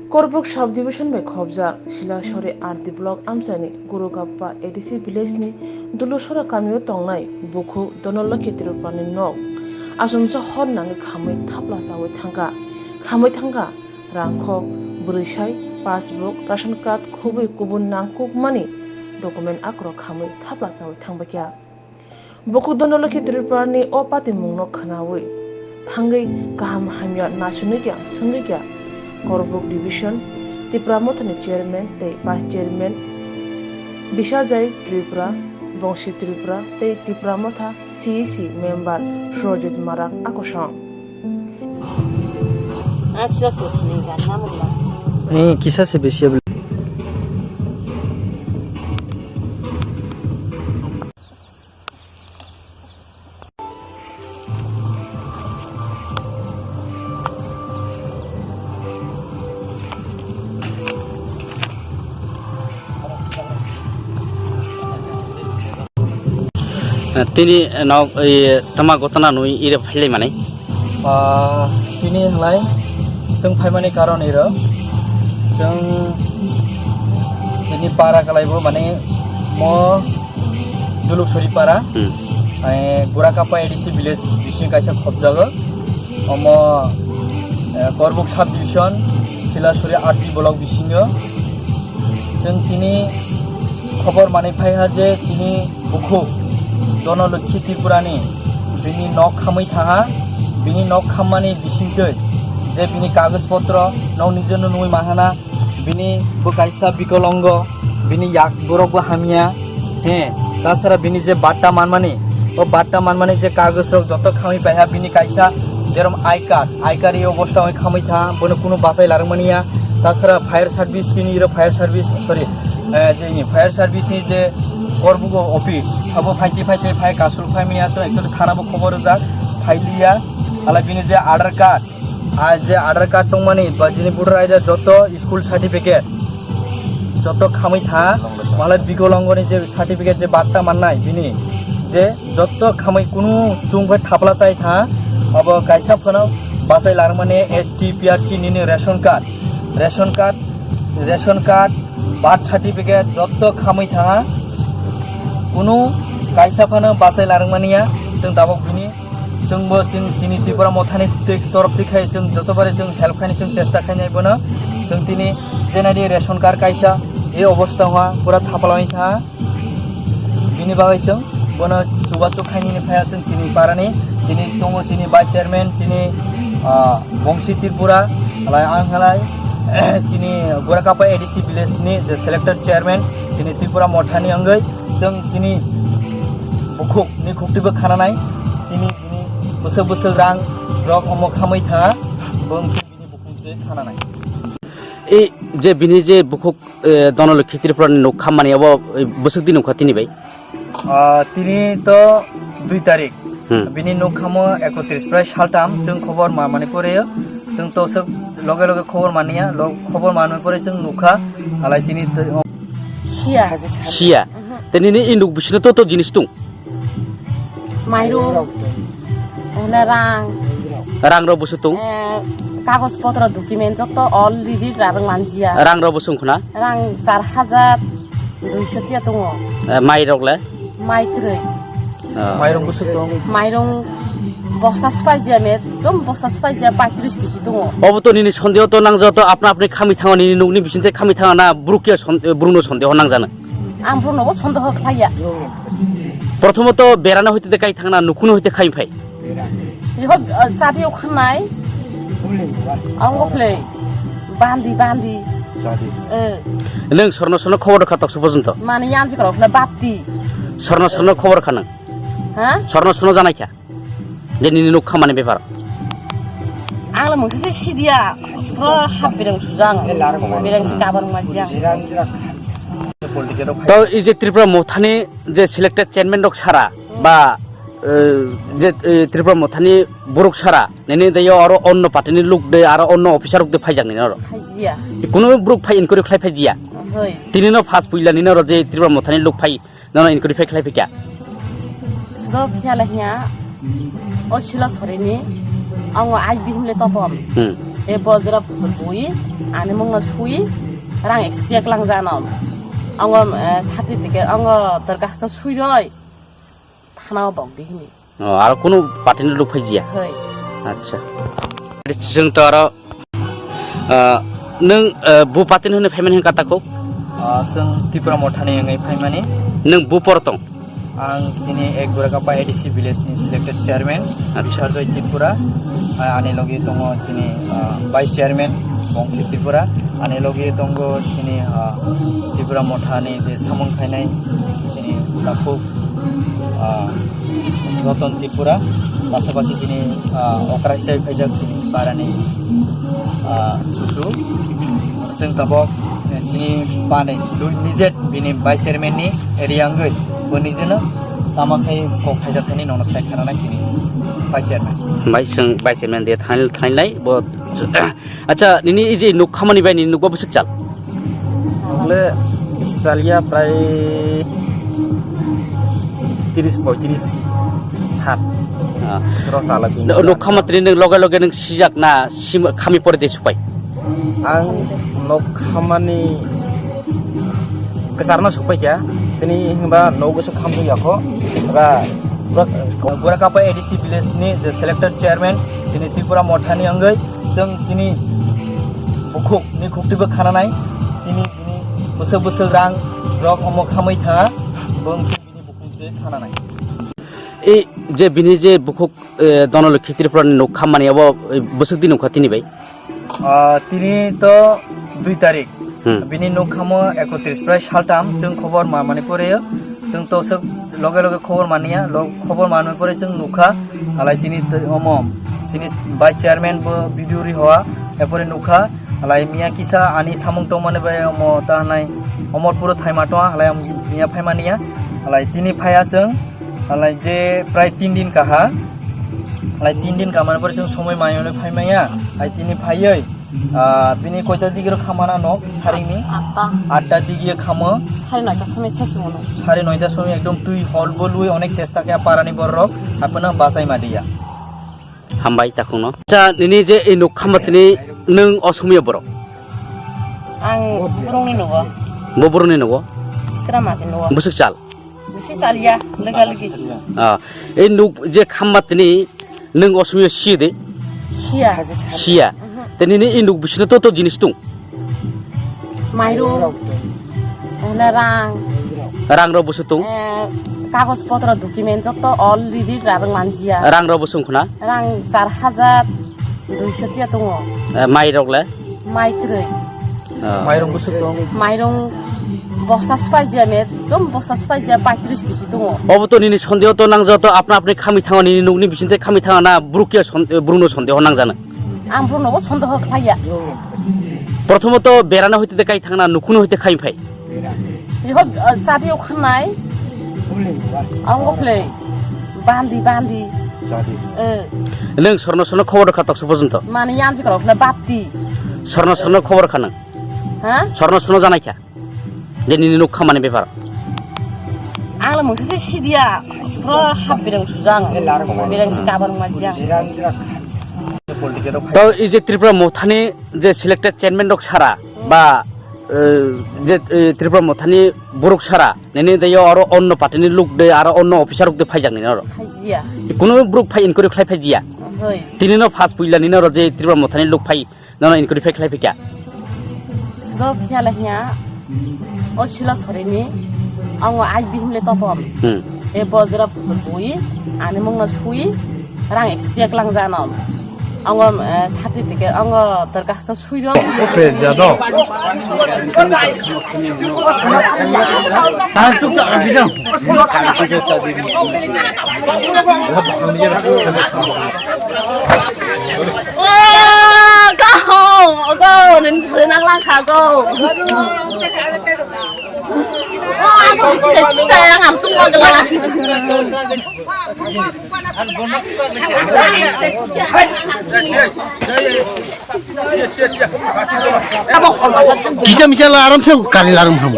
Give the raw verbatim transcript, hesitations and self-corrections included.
Korbuk subdivision bai khobjak Silasori R D block amchaini Gurugappa A D C village ni Dulusora kamio tongnai bukhuk Dhanalakshi Tripurani nok achomsa hor nangwi khamwi thapla chawi thangkha. Khamwi thangkha rangkhok, bwrwisai, passbook, ration card khubui kubun nangkukmani document akorok khamwi thapla chawi thangbaikha. Bukhuk Dhanalakshi Tripurani o patimungno khwnawi thangwi kaham hamya naisugwikha, swngwikha Korbuk Division, Tipra Mothani Chairman tei Vice Chairman Bisajai Tripura, Bongsi Tripura tei Tipra Motha C E C member Surajit Marak akosong. Eh, kisa se besi. Tini nok, eh, tama gotana nui ire phailai mani. Ah, tini halai chwng phaimani karon iro. Chwng chini para kalaibo mane mo Duluksori para, hmm. Ai, Gurakapa A D C village bising kaisa khobjago. Omo, eh, Korbuk subdivision, Silasuri R D block bisingo. Chwng tini khobor manwi phaiha je chini bukhuk Dhanalakshi Tripurani bini nok khamwi thaha, bini nok khammani bisingtwi je bini kagoj potro nok nijono nugwi manhana, bini bo kaisa bikolongo, bini yak borok bo hamya, he, tasara bini je batta manmani, o batta manmani je kagoj rok joto khamwi paiha bini kaisa jerom I card, I card e obostha oi khamwi tha, bono kunu bachai larwk mania, tasara fire service tini iro fire service, sorry, eh, je ni fire service ni je Korbugo office, abo phaite phaite phai kasul phai mania, so actually thana bo khobor rijak, phailiya, ala bini je Aadhaar card, Ar je Aadhaar card tongmani ba chini voter I D joto school certificate joto khamwi tha, malai bikolongoni je certificate je batta mannai bini je joto khamwi kunu chwng bai thapla chai tha, abo kaisa phano bachai larmani S T P R C nini ration card, ration card, ration card, birth certificate joto khamwi tha, kunu kaisa phano bachai larwk mania, chwng tabok bini Chwngbo chwng chini Tripura mothani twi-, torof twi khai chwng joto bare chwng help khaini chwng chesta khainai bono. Chwng tini jenadi ration card kaisa e obostha ha pura thapalai tha. Bini bagwi chwng bono chubachu khainani phaya chwng chini parani, chini tongo chini vice chairman, chini, ah, Bongsi Tripura, halai ang halai, chini Gorakapa A D C village ni je selected chairman, chini Tripura mothani wngwi chwng chini bukhuk ni khukti bo khananai, chini Bini bwswk bwswk rang rok omo khamwi tha, bo wngkhe bini bukhuk je khananai. E je bini je bukhuk, eh, Dhanalakshi Tripurani nuk khammani abo, eh, bwswk din wngkha tini bai? Ah, tini to dui tarik. Hmm. Bini nuk khamo ekotris prai saltam, chwng khobor ma mani pore, chwng to swk loge loge khobor mania, lo khobor manwi pore chwng nukha, halai chini to- Siya. Siya. Mhm. Te nini induk bisino to to jinis tung. Mairum, hwnwi rang. Rang rok bwswk tung? Eh, kagoj potro document joto already rang manjia. Rang rok bwswk wngkha na? Rang char hajar duiso tiya tongo. Eh, mai rok le? Mai kwrwi. Oh. Mairung bwswk tung? Mairung bosta swpaijia me, ekdom bosta swpaijia paitris kg tongo. Obo to nini sondeho to nang joto apna apni khamwi thango, nini nukni bisingtwi khamwi thango na bruk ya son-, brukno sondeho nangjano? Ang bonobo sondeho khlaiya. Prothomoto berano hoite de kai thangna, nukhungno hoite khai phai. Jebo, eh, chati okhanai. Ang okle. Bandi, bandi. Eh. Neng sorno sorno khobor kha tokso porjonto. Mani yang jikro okhle batti. Sorno sorno khobor kha nang. Ha? Sorno sorno janai kha. Je nini nuk khamani bepar. Ang le mungsa se sidia, pura hap birang sujang. Birang si kabar majang. To, i je Tripura mothani je selected chairman rok sara, ba, eh, je, eh, Tripura mothani borok sara, nini de yo aro onno party ni luk de, aro onno officer rok de phaijak nini oro. Phaijiya. Kuno borok phai inquiry khlai phaijiya. Hoi. Tini no first puila nini oro je Tripura mothani luk phai Nono inquiry phai khlai phikya? Sudo phiya le hiya, o Silasori ni, ang o I B himle topom. Hmm. E bojra bui, ani mungno sui, rang ekso tiya kwlang jano. Ango, eh, certificate, ango dorkhasto sui roi, thana o bok di hini. O, aro kunu party ni luk phai jiya? Hoi. Acha. Chwng to aro, ah, nwng, eh, bu party ni hwnwi phaimani hwn kata kho? Ah, chwng Tipra Mothani wngwi phaimani. Nwng bu por tong? Ang chini ek Gorakapa A D C village ni selected chairman, Acha. Bisharjoy Tripura. Ah, ani logi tongo chini, ah, vice chairman, Bongsi Tripura. Ani logi tongo chini, ah, Tipra Mothani je samung khainai chini takhuk, ah, Roton Tripura. Pasapasi chini, ah, okra hisai phaijak chini parani, ah, susu. Chwng tabok, eh, chini bani dui nijet bini vice chairman ni riyangwi bo nijeno tama khai kok khaijak thani nono sai khana nai chini vice chairman. Bai chwng vice chairman de thain-, thainlai bo. Acha, nini iji nuk khamani bai nini nukba bwswk chal? Nukle chaliya prai tiris poitris hat. Ah. Sro chala bini. Nuk khama tini nwng loge loge nwng sijak na sim-, khami pore de supai? Ang nok khamani kwcharno sokpai kha, tini hwnba nok gosok khamjak yakho. Ba, ba, Gorakapa A D C village ni je selected chairman, tini Tipra Mothani wngwi, chwng tini bukhuk ni khukti bo khananai, tini, tini bwswk bwswk rang rok omo khamwi thanga, bo wngkhe bini bukhuk de khananai. Ei je bini je bukhuk, eh, Dhanalakshmi Tripura ni nok khammani abo, eh, bwswk din wngkha tini bai? Ah, tini to dui tarik. Hmm. Bini nok khamo ekotris prai saltam, chwng khobor ma mani pore, chwng to swk loge loge khobor mania, lo-, khobor mani pore chwng nukha, halai chini t-, omo, chini vice chairman bo video ri hoa, epore nukha, halai miya kisa ani samung tongmani bai omo ta hanai Omorpuro thaima tonga, halai miya phaimania, halai tini phaya chwng, halai je prai tin din kaha, halai tin din kamani pore chwng somoi mayone phaimaya, hai tini phayoi, ah, bini koita digi ro khamana nok saringni? Atta. Atta digi khamo. Sari noita somoi sesu mono. Sari noita somoi ekdom twi hol bolwi onek chesta khe parani borok, haphano bachai madiya. Hambai takhungno. Acha, nini je ei nuk khamma tini nwng osomiya borok? Ang borokni nogo. Bo borokni nogo? Sitra mati nogo. Bwswk chal? Bisi chaliya, lega legi. Ah, ei nuk je khamma tini nwng osomiya siya de? Siya. Siya. Mhm. Tini ni ei nuk bisino to to jinis tung? Mairung, ene rang. Rang rok bwswk tung? Eh, kagoj potro document jotto all ready rarang manjiya. Rang rok bwswk khuna? Rang char hajar duiso tiya tongo. Eh, mai rok le? Mai kwrwi. Ah. Mairung bwswk tong? Mairung bosta swpaijiya me, ekdom bosta swpaijiya paitris kg tongo. Obo to nini sondeho to nang joto apna apni khamwi thango, nini nukni bisingtwi khamwi thango na brukya son-, brukno sondeho nangjano? Ang borokno bo sondeho khlaiya. Prothomot berana hoite de kai thangna, nukhungno hoite khai phai. Jehod, eh, chati o khanai. Ang go phleng. Bandi, bandi. Eh. Nwng sorno sorno khobor kha tokso porjonto? Mani yamji karo khle batti. Sorno sorno khobor kha nwng? Ha? Sorno sorno janai kha? Je nini nuk khamani bepar. Ang le mungsa se sidiya, pura hap birang sujang, birang si kabar majang. To, ei je Tripura Mothani je selected chairman rok sara, ba, eh, je, eh, Tripura Mothani borok sara, nini de yo aro onno party ni luk de, aro onno officer rok de phaijak nini oro. Phaijiya. Kuno borok phai inquiry khlai phaijiya. Hoi. Tini no first puila nini oro je Tripura Mothani luk phai Nono inquiry phai khlai phikya? Sudo phiya le hiya, o sila sorini, ango ai bihim le topom. Hmm. E bojra bui, ani mungno sui, rang ekso tiya kwlang janom. Ango, eh, certificate, ango dorkhasto sui do. Ope, jado. Tan tuk tak abidang. Oh, go, go, nang, nang lang kha, go. Oh, ang se chita yang am tung ba gela. Kisa misa la aram se kali laram ham.